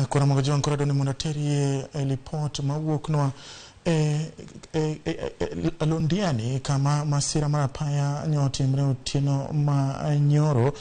Kora mogo jwan korado ni mondo terie e lipot mawuok nwa e Londiani kama masira mar apaya nyotimre otieno ma nyoro,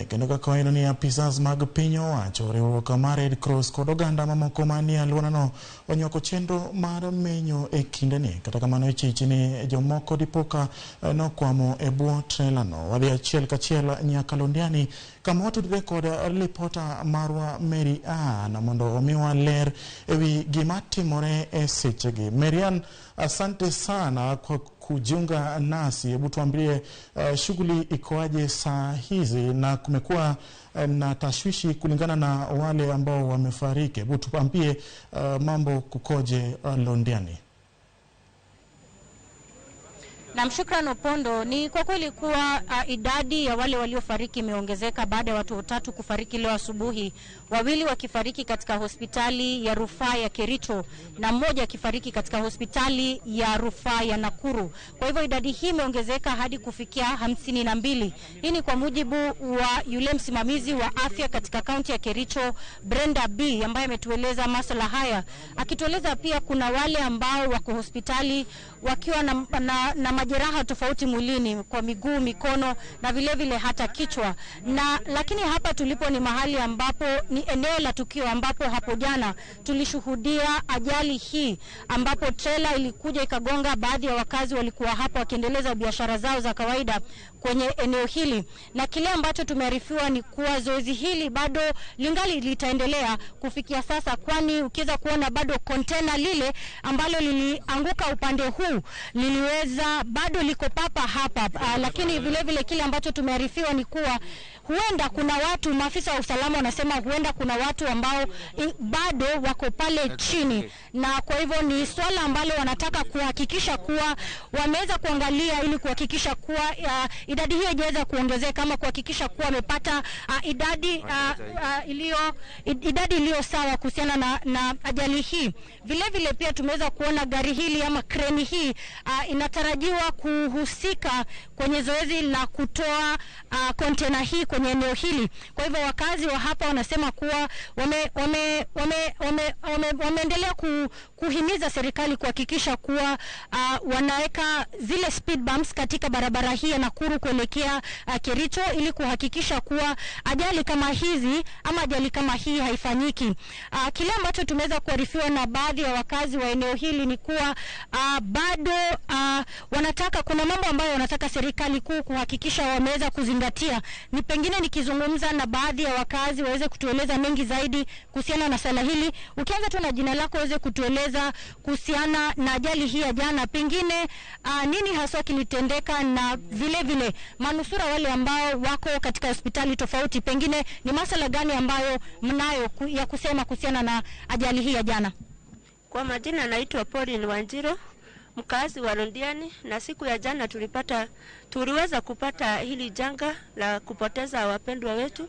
kendo kaka waneno ni apisas mag piny owacho, riwruok mar Red Cross kod oganda mamoko manie alworano onywako chenro mar menyo e kindeni. Kata kamano, ichich ni jomoko dipoka nokwamo e bwo trela no. Wadhi achiel kachiel nyaka Londiani kama watudre kod lipota marwa Mary Ann mondo omiwa ler ewi gima timore e sechegi. Mary Ann, asante sana kwa kujiunga nasi. Hebu tuambie, shughuli ikoaje saa hizi, na kumekuwa na tashwishi kulingana na wale ambao wamefariki. Hebu tuambie, mambo kukoje Londiani? Naam, shukran Opondo. Ni kwa kweli kuwa idadi ya wale waliofariki imeongezeka baada ya watu watatu kufariki leo asubuhi, wawili wakifariki katika hospitali ya rufaa ya Kericho na mmoja akifariki katika hospitali ya rufaa ya Nakuru. Kwa hivyo idadi hii imeongezeka hadi kufikia 52. Hii ni kwa mujibu wa yule msimamizi wa afya katika kaunti ya Kericho, Brenda B, ambaye ametueleza masuala haya, akitueleza pia kuna wale ambao wako hospitali wakiwa na majeraha tofauti mwilini, kwa miguu, mikono na vile vile hata kichwa. Na lakini hapa tulipo ni mahali ambapo ni eneo la tukio ambapo hapo jana tulishuhudia ajali hii, ambapo trela ilikuja ikagonga baadhi ya wakazi walikuwa hapo wakiendeleza biashara zao za kawaida kwenye eneo hili. Na kile ambacho tumearifiwa ni kuwa zoezi hili bado lingali litaendelea kufikia sasa, kwani ukiweza kuona bado kontena lile ambalo lilianguka upande huu liliweza bado liko papa hapa. Lakini vile vile kile ambacho tumearifiwa ni kuwa huenda kuna watu, maafisa wa usalama wanasema huenda kuna watu ambao bado wako pale chini, na kwa hivyo ni swala ambalo wanataka kuhakikisha kuwa wameweza kuangalia ili kuhakikisha kuwa idadi hiyo haijaweza kuongezeka, ama kuhakikisha kuwa wamepata idadi iliyo sawa kuhusiana na ajali hii. Vile vile pia tumeweza kuona gari hili ama kreni hii inatarajiwa kuhusika kwenye zoezi la kutoa kontena hii kwenye eneo hili. Kwa hivyo wakazi wa hapa wanasema kuwa wameendelea kuhimiza serikali kuhakikisha kuwa wanaweka zile speed bumps katika barabara hii ya Nakuru kuelekea Kericho ili kuhakikisha kuwa ajali kama hizi ama ajali kama hii haifanyiki. Kile ambacho tumeweza kuarifiwa na baadhi ya wakazi wa eneo hili ni kuwa bado wanataka, kuna mambo ambayo wanataka serikali kuu kuhakikisha wameweza kuzingatia. Ni pengine nikizungumza na baadhi ya wakazi waweze kutueleza mengi zaidi kuhusiana na swala hili. Ukianza tu na jina lako uweze kutueleza kuhusiana na ajali hii ya jana, pengine nini haswa kilitendeka, na vile vile manusura wale ambao wako katika hospitali tofauti, pengine ni masuala gani ambayo mnayo ya kusema kuhusiana na ajali hii ya jana? Kwa majina naitwa Pauline Wanjiro, mkazi wa Londiani, na siku ya jana tuliweza kupata hili janga la kupoteza wapendwa wetu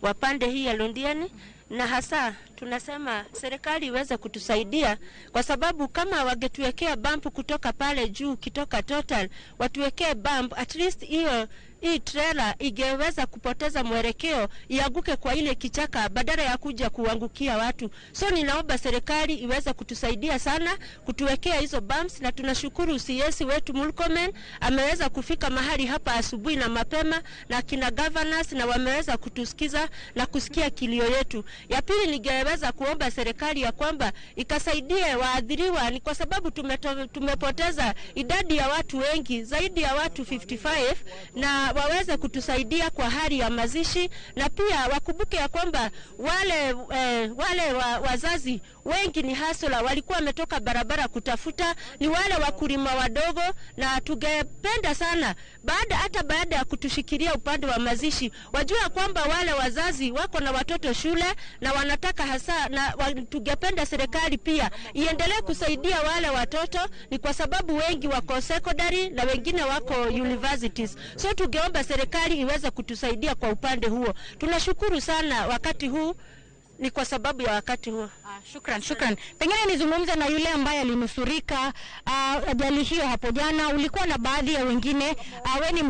wa pande hii ya Londiani, na hasa tunasema serikali iweze kutusaidia, kwa sababu kama wangetuwekea bump kutoka pale juu, kitoka Total watuwekee bump, at least hiyo hii trailer ingeweza kupoteza mwelekeo ianguke kwa ile kichaka badala ya kuja kuangukia watu. So ninaomba serikali iweze kutusaidia sana kutuwekea hizo bumps, na tunashukuru CS wetu Murkomen ameweza kufika mahali hapa asubuhi na mapema, na kina governors, na wameweza kutusikiza na kusikia kilio yetu. Ya pili, ningeweza kuomba serikali ya kwamba ikasaidie waadhiriwa, ni kwa sababu tumepoteza idadi ya watu wengi zaidi ya watu 55, na waweze kutusaidia kwa hali ya mazishi, na pia wakumbuke ya kwamba wale wazazi wengi ni hasla, walikuwa wametoka barabara kutafuta, ni wale wakulima wadogo, na tungependa sana hata baada ya kutushikilia upande wa mazishi, wajua kwamba wale wazazi wako na watoto shule na wanataka hasa, na tungependa serikali pia iendelee kusaidia wale watoto, ni kwa sababu wengi wako secondary na wengine wako universities. So tungeomba serikali iweze kutusaidia kwa upande huo. Tunashukuru sana wakati huu, ni kwa sababu ya wakati huo. Shukran, shukran. Pengine nizungumze na yule ambaye alinusurika ajali hiyo hapo jana. Ulikuwa na baadhi ya wengine, wewe ni